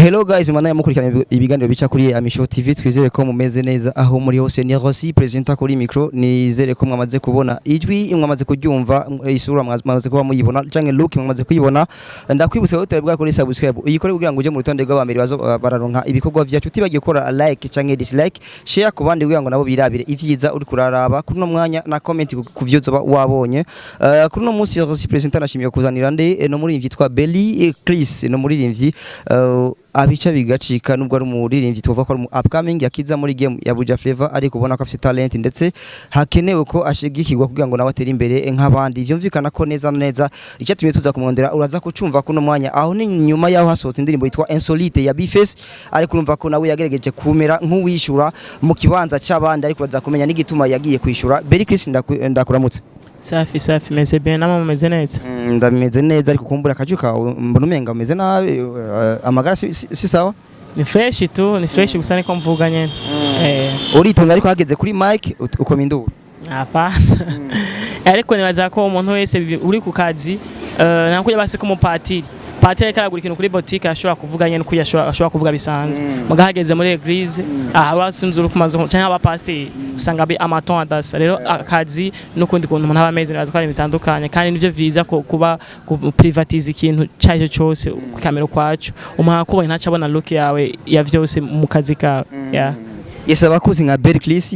Hello guys, mana mukurikirana ibiganiro bica kuri Amisho TV, twizere ko mumeze neza aho muri hose. Ni Rossi presenter kuri micro. Nizere ko mwamaze kubona ijwi, mwamaze kuryumva, isura mwamaze kuba muyibona canke look mwamaze kuyibona. Ndakwibutsa ko tutabwa kuri subscribe uyikore kugira ngo uje mu rutonde rw'abambere bazo bararonka ibikorwa vyacu. Utibagiye gukora like canke dislike, share ku bandi kugira ngo nabo birabire ivyiza uri kuraraba kuri no mwanya, na comment ku vyo uzoba wabonye. Kuri no munsi Rossi presenter nashimiye kuzanira nde no muri yitwa Belly Chris, no muririmbyi abica bigacika, nubwo ari umuririmbyi tuvuga ko ari umu upcoming yakiza muri game ya Buja Flavor, ariko ubona ko afite talent ndetse hakenewe ko ashigikirwa kugira ngo nawe atere imbere nk'abandi. Vyumvikana ko neza na neza icyatumye tuza kumwondera uraza kucumva kuno mwanya. Aho ni nyuma yaho hasohotse indirimbo yitwa Insolite ya Bface, ariko urumva ko nawe yagerageje kumera nk'uwishura mu kibanza c'abandi, ariko uraza kumenya n'igituma yagiye kwishura. Belly Chris, ndakuramutse. Safi safi, meze bien, namwe mumeze neza? Ndameze neza, ariko kumbura akaju kawe mbona umenga umeze nabi, amagara si sawa. Ni fresh tu, ni fresh, gusa niko mvuga nyene. Uritonda, ariko hageze kuri mic ukoma induru. Hapana. Ariko nibaza ko umuntu wese uri ku kazi, nakuja basi ko umupatiri, patiri ariko aragura ikintu kuri boutique, ashobora kuvuga nyene uko ashobora kuvuga bisanzwe. Muga hageze muri église, aha basunze uri kumaze canke abapasiteri, usanga bi amaton adasa. Rero akazi n'ukundi kuntu umuntu aba ameze, nibaza ko ari ibintu bitandukanye, kandi nivyo vyiza ko kuba privatize ikintu cyayo cyose ukamera ukwaco. Umuntu akubonye ntaco abona look yawe ya vyose mu kazi kawe, yeah. Yes, abakuzi nka Belly Chris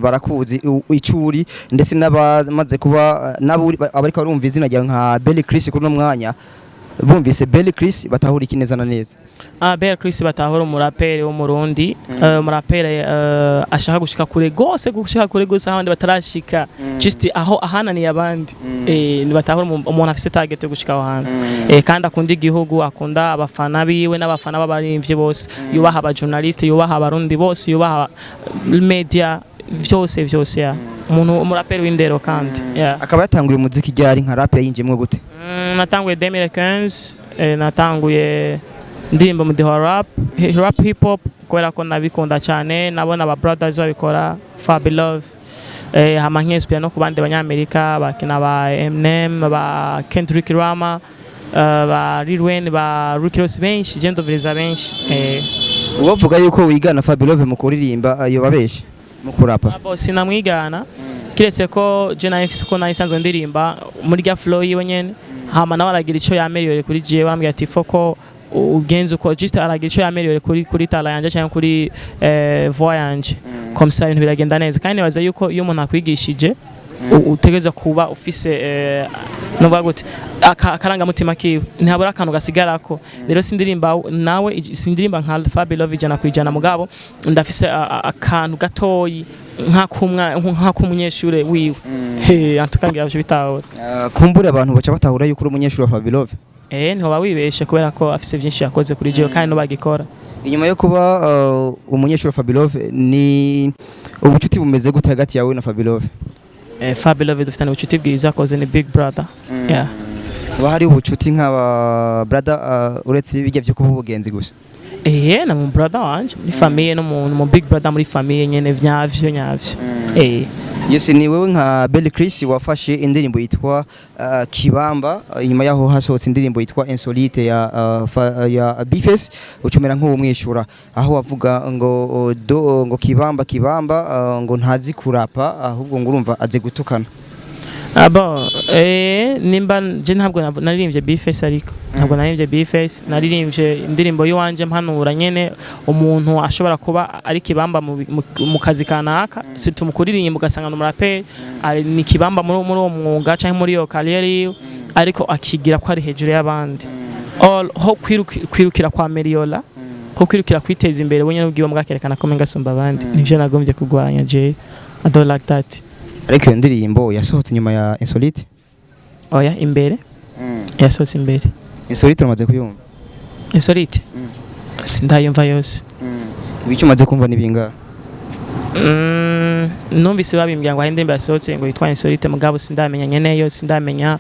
barakuzi icuri, ndetse n'abamaze kuba nabo abariko barumva izina ryawe nka Belly Chris kuri uno mwanya, bumvise Belly Chris batahura iki neza na neza? Ah, Bel Chris batahura umuraperi w'Umurundi, umuraperi ashaka gushika kure gose, gushika kure gose aho abandi batarashika, just aho ahananiye abandi. Batahura umuntu afise target yo gushika aho hantu, kandi akunda igihugu, akunda abafana biwe n'abafana b'abarimvyi bose, yubaha aba journaliste, yubaha Abarundi bose, yubaha media vyose vyose, ya umuntu umuraperi w'indero kandi, yeah. Akaba yatanguye umuziki ryari? Nka rap yayinjiyemwo gute? Natanguye 2015, natanguye indirimbo mu diho rap, rap hip hop, kubera ko nabikunda cyane, nabona aba brothers babikora, Fabi Love, hama nk'inspire no ku bandi banyamerika bakina, ba Eminem, ba Kendrick Lamar, ba Lil Wayne, ba Rick Ross, benshi je ndumviriza benshi. Uwovuga yuko wigana Fabi Love mu kuririmba yoba abeshe mu kurapa? Abo sinamwigana, kiretse ko je nawe mfise uko nayo isanzwe ndirimba muri rya flow yiwe nyene, hama nawe aragira ico yamélioré kuri jewe, arambwira ati foko ugenze uko, just aragira ico yamélioré kuri talent yanje cyangwa kuri voix yanje, comme ça ibintu biragenda neza. Kandi nibaza yuko iyo umuntu akwigishije, utegerezwa kuba ufise nuvuga gute, akarangamutima kiwe, ntihabura akantu gasigarako. Rero sindirimba nawe, sindirimba nka Fabi Love 100%, mugabo ndafise akantu gatoyi nk'ak'umunyeshure wiwe. Antuka ngira byo bitahura. Kumbure abantu baca batahura yuko uri umunyeshuri wa Fabi Love. Ntihoba wibeshe, kubera ko afise vyinshi yakoze kuri jewe kandi n'ubagikora. Inyuma yo kuba umunyeshuri wa Fabi Love, ni ubucuti bumeze gute hagati yawe na Fabi Love? Fabi Love dufitanye ubucuti bwiza, akoze ni big brother, yeah. Haba hari ubucuti nk'aba brother, uretse bijya byo kuba ubugenzi gusa? Na mu brother wanje muri famille, no mu big brother muri famille nyene vyavyo nyavyo. Yes, ni wewe nka Belly Chris wafashe indirimbo yitwa Kibamba, inyuma yaho hasohotse indirimbo yitwa Insolite ya Bface, ucumera nk'uwumwishura, aho wavuga ngo do ngo Kibamba Kibamba, ngo ntazi kurapa, ahubwo ngo urumva azi gutukana. Ah bon, nimba je ntabwo naririmbye Bface, ariko ntabwo naririmbye Bface, naririmbye indirimbo y'iwanje mpanura nyene umuntu ashobora kuba ari kibamba mu kazi kanaka, surtout mu kuririmba, ugasanga ni umuraperi ari ni kibamba muri uwo mwuga canke muri iyo carrière yiwe, ariko akigira ko ari hejuru y'abandi. All ho kwirukira kwa Meriola, ho kwirukira kwiteza imbere we nyene ubwiwe, mwakerekana ko menga asumba abandi. Nivyo nagombye kurwanya je. I don't like that. Ariko iyo ndirimbo yasohotse nyuma ya Insolite? Oya, imbere, yasohotse imbere. Insolite uramaze kuyumva? Insolite sindayumva yose. Ibice umaze kumva ni bingahe? Numvise babimbwira ngo hari indirimbo yasohotse ngo yitwa Insolite, mugabo sindamenya nyeneyo, sindamenya,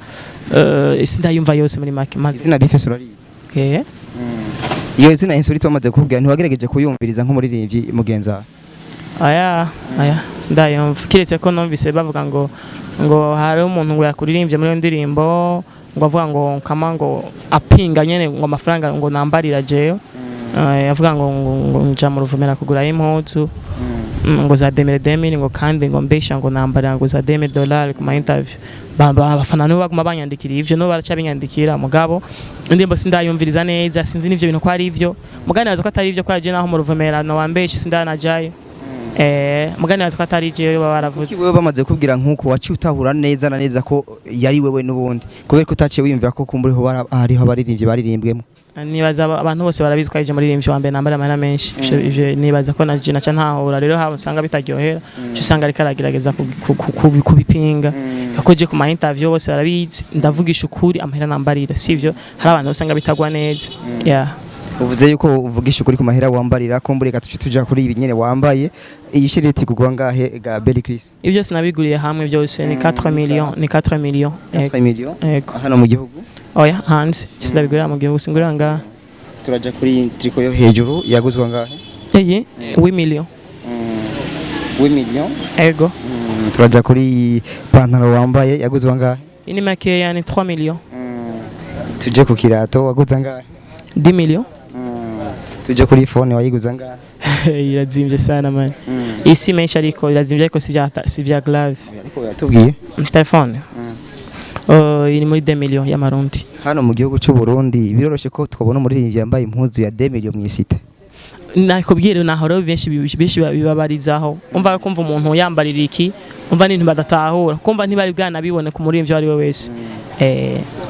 sindayumva yose muri make maze. Izina Bface urarizi? Eh. Iyo zina Insolite wamaze kukubwira, ntiwagerageje kuyumviriza nk'umuririmbyi mugenzi wawe? Aya aya, sindayumva, kiretse ko numvise bavuga ngo hari umuntu ngo yakuririmbye muri iyo ndirimbo, ngo avuga ngo kama ngo apinga nyene ngo amafaranga ngo nambarira jewe. Avuga ngo nja mu Ruvumera kugura impuzu ngo za 2000 2000, ngo kandi ngo mbesha ngo nambara ngo za 2000 dollars ku ma interview. Abafana nibo baguma banyandikira ivyo, no baraca binyandikira. Mugabo indirimbo sindayumviriza neza, sinzi n'ivyo bintu ko ari ivyo. Mugani baza ko atari ivyo, ko aje naho mu Ruvumera no wambeshe sindanajayo. Mugani baza ko atari jewe baba baravuze. Kuki wewe bamaze kubwira nk'uko waciye utahura neza na neza ko yari wewe n'ubundi, kubera ko utaciye wiyumvira ko kumbura ho hariho abaririmbyi baririmbwemo? Nibaza abantu bose barabizi ko ari muririmbyi wa mbere nambara amahera menshi. Ivyo nibaza ko naje naca ntahura rero haba usanga bitaryohera, ico usanga ariko aragerageza kubipinga, kuko je ku ma interview bose barabizi, ndavugisha ukuri amahera nambarira, sivyo? Hari abantu usanga bitagwa neza, yeah. Uvuze yuko uvugisha ukuri ku mahera wambarira, kumbure reka tuce tuja kuri ibi nyene wambaye. Iyi shireti kugwa ngahe ga Bel Chris? Ibyo byose nabiguriye hamwe, byose ni 4 millions, ni 4 millions. Ego. 4 millions? Ego. Hano mu gihugu? Oya, hanze. Sindabigurira mu gihugu, singurira ngaha. Turaja kuri iyi triko yo hejuru, yaguzwa ngahe? Iyi 8 millions. 8 millions? Ego. Turaja kuri iyi pantaro wambaye, yaguzwa ngahe? Iyi ni makeya, ni 3 millions. Tuje ku kirato, waguze angahe? 10 millions. Tuje kuri phone, wayiguze angahe? Irazimvye sana man, isi menshi ariko irazimvye, ariko si vya grave. Ariko yatubwiye. Telefone iri muri 2 millions y'amarundi. Hano mu gihugu cy'u Burundi biroroshe ko twabona umuririmbyi yambaye impuzu ya 2 millions mw'isite? Nakubwira naho rero benshi bibabarizaho, umva kumva umuntu yambarira iki, umva n'ibintu badatahura, kumva ntibari bwanabibone ku muririmbyi uwo ari we wese.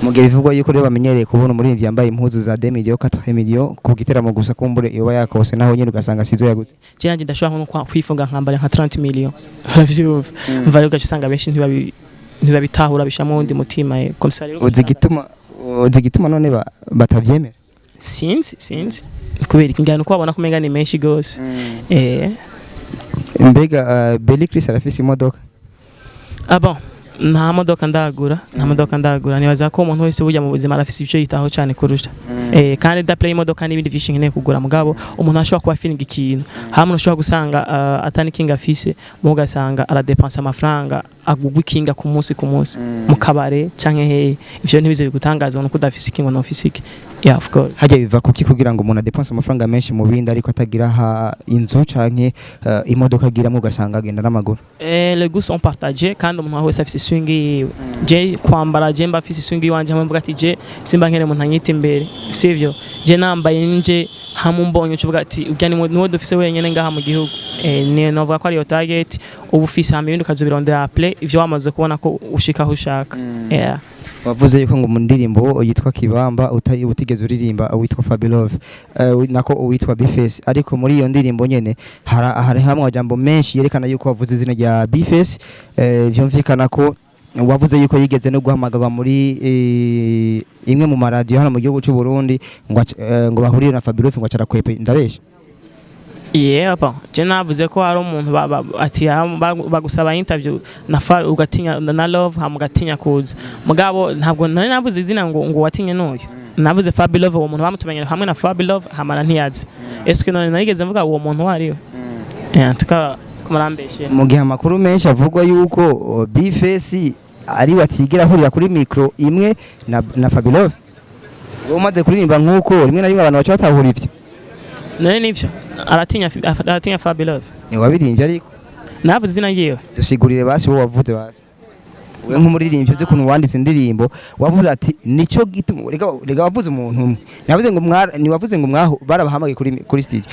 Mu gihe bivugwa yuko rero bamenyereye kubona umuririmbyi yambaye impuzu za 2 millions, 4 millions ku giteramo gusa, kumbure iyo yakose naho nyine ugasanga sizo yaguze. Je nanje ndashobora nko kwifunga nkambara nka 30 millions, uravyumva? Umva rero ugaca usanga benshi ntibabitahura, bishamwo uwundi mutima, comme ça rero. Uzi igituma none batavyemera? Sinzi kubera iki, ngana uko babona kumenga ni menshi gose. Mbega Bel Chris arafise imodoka? Ah bon, nta modoka ndagura, nta modoka ndagura. Nibaza ko umuntu wese burya mu buzima arafise ibyo yitaho cyane kurusha, kandi da play imodoka n'ibindi byinshi nkeneye kugura. Mugabo umuntu ashobora kuba feeling ikintu hamwe, ushobora gusanga atani kinga afise, mu ugasanga aradepensa amafaranga agugwa ikinga ku munsi ku munsi mu kabare canke hehe. Ivyo ntibize bigutangaza nuko udafise ikingo, no ufise iki, yeah, of course. Hajya biva kuki kugira ngo umuntu adepense amafaranga menshi mu bindi ariko atagira ha inzu canke imodoka agiramo, ugasanga agenda n'amaguru? Les goûts sont partagés, kandi umuntu wese afise swing yiwe. Je kwambara, je mba afise swing yiwanje, hamwe mvuga ati je simba nkene umuntu anyita imbere, sivyo? Je nambaye nje hamwe umbonye ucuvuga ati urya ni niwe dufise wenyene ngaha mu gihugu. Ni novuga ko ariyo target uba ufise, hama ibindi ukazobirondera après ivyo wamaze kubona ko ushika aho ushaka, yeah. Wavuze yuko ngo mu ndirimbo yitwa Kibamba utigeze uririmba uwitwa Fabilove, nako uwitwa Bface, ariko muri iyo ndirimbo nyene hari hamwe amajambo menshi yerekana yuko wavuze izina rya Bface. Vyumvikana ko wavuze yuko yigeze no guhamagarwa muri imwe mu maradiyo hano mu gihugu cy'u Burundi ngo bahurire na Fabilove, ngo acarakwepe. Ndabesha? Yeah, bon. Je navuze ko hari umuntu ati bagusaba interview na fa ugatinya na love, hama ugatinya kuza. Mugabo ntabwo nari navuze izina ngo watinye n'uyu. Navuze Fabi Love, uwo muntu bamutumenyera hamwe na Fabi Love, hamara ntiyazi. Est-ce que none narigeze mvuga uwo muntu wari we? Yeah, tuka kumurambeshe. Mu gihe amakuru menshi avugwa yuko Bface ari watigera ahurira kuri micro imwe na Fabilove, wowe umaze kuririmba nk'uko rimwe na rimwe abantu baca batahura ivyo. None nivyo aratinya Fabi Love. Ni wabirimbye ariko. Navuze izina ryiwe. Dusigurire basi wowe wavuze, basi we nk'umuririmbyi uzi ukuntu wanditse indirimbo, wavuze ati nicyo gituma rega wavuze umuntu umwe, ntiwavuze ngo mwara, ntiwavuze ngo mwaho barabahamagaye kuri stage.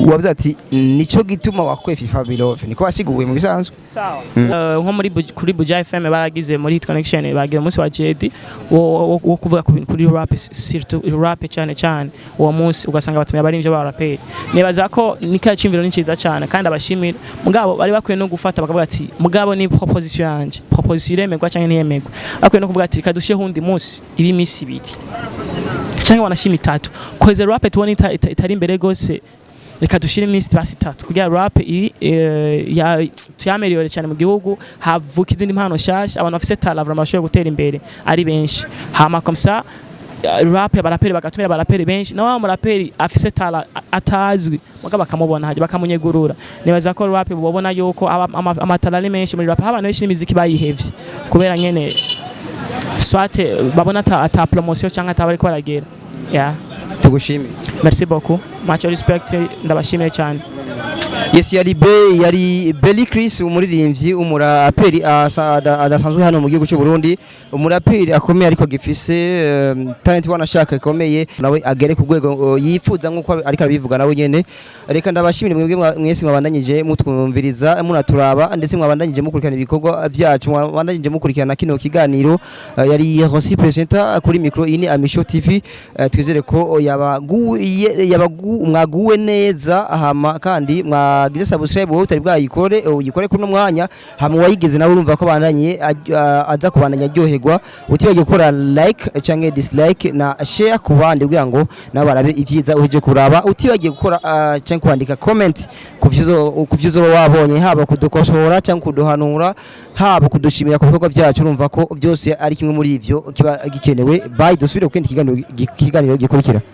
Wavuze ati nicyo gituma wakwefa Fabilove, niko wasiguye mu bisanzwe. Sawa. Nko muri kuri Buja FM baragize muri Hit Connection, bagira umunsi wa Jedi wo kuvuga ku bintu kuri rap, surtout rap cyane cyane. Uwo munsi ugasanga batumiye abarimvyo ba raperi. Nibaza ko nika cyimviro ni cyiza cyane kandi abashimira, mugabo bari bakwiye no gufata bakavuga ati mugabo ni proposition yanje, proposition iremerwa cyangwa ntiyemerwa. Bakwiye no kuvuga ati kadushireho undi munsi, ibi minsi ibiri cyangwa wanashima itatu, koze rap tubona itari imbere gose, reka dushire iminsi basi itatu kugira rap iri ya tuyameliyore cyane mu gihugu, havuka izindi mpano nshasha, abantu bafise talent vraiment bashobora gutera imbere ari benshi. Hama comme ça rap abaraperi bagatumira abaraperi benshi, na wa muraperi afise talent atazwi mugabo bakamubona haje bakamunyegurura. Nibaza ko rap bobona yuko amatala ari menshi muri rap, abantu benshi n'imiziki bayihevye kubera nyene soit babona ata promotion cyangwa ataba ariko baragera, yeah. Tugushimire. Merci beaucoup, much respect, ndabashimiye cyane. Yes, yari Belly Chris, umuririmbyi, umuraperi adasanzwe hano mu gihugu cy'u Burundi, umuraperi akomeye ariko gifise talent wanashaka ikomeye, nawe agere ku rwego yifuza nkuko ariko arabivuga nawe nyene. Reka ndabashimire mwebwe mwese mwabandanyije mutwumviriza, munaturaba, ndetse mwabandanyije mukurikirana ibikorwa byacu, mwabandanyije mukurikirana kino kiganiro. Yari Rossi presenter kuri micro, iyi ni Amisho TV. Twizere ko yabaguye yabagu mwaguwe neza, hama kandi mwagize subscribe. Wowe utari bwayikore, uyikore kuri no mwanya, hama wayigeze nawe urumva ko bandanye aza kubandanya aryoherwa. Utibagiye gukora like canke dislike na share ku bandi kugira ngo nabo barabe ivyiza uheje kuraba. Utibagiye gukora canke kwandika comment ku vyo uzoba wabonye, haba kudukosora canke kuduhanura, haba kudushimira ku bikorwa byacu. Urumva ko byose ari kimwe muri ivyo kiba gikenewe. Bye, dusubire ku kindi kiganiro gikurikira.